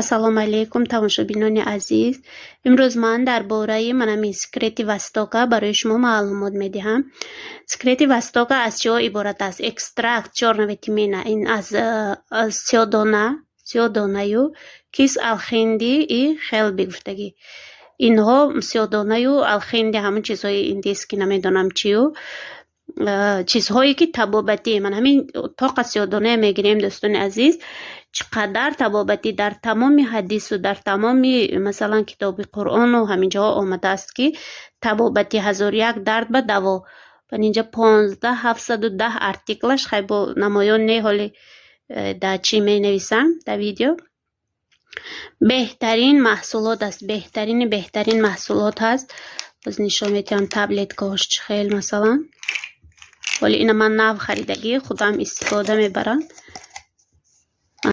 Ассалому алайкум, тамошобинони азиз. Имрӯз ман дар бораи манами «Секреты Востока» барои шумо маълумот медиҳам. «Секреты Востока» аз чиҳо иборат аст? Экстракт чёрного тмина, ин аз сиёдона, сиёдонаю кис алхинди и хелби гуфтагӣ. Инҳо сиёдонаю алхинди, ҳамон чизҳои индийский, намедонам чию, чизҳое ки табобатӣ. Ман ҳамин тоқа сиёдонае мегирем, дӯстони азиз, чӣ қадар табобатӣ. Дар тамоми ҳадису дар тамоми, масалан, китоби Қуръону ҳамин ҷоҳо омадааст, ки табобати ҳазору як дард ба даво. Ман инҷа 15 710 артиклаш хай бо намоён не, ҳоли дар чӣ менависам дар видео. Беҳтарин маҳсулот аст, беҳтарини беҳтарин маҳсулот ҳаст. Боз нишон медиҳам таблеткаҳош чӣ хел. Масалан, ҳоли ина ман нав харидагӣ, худам истифода мебарам.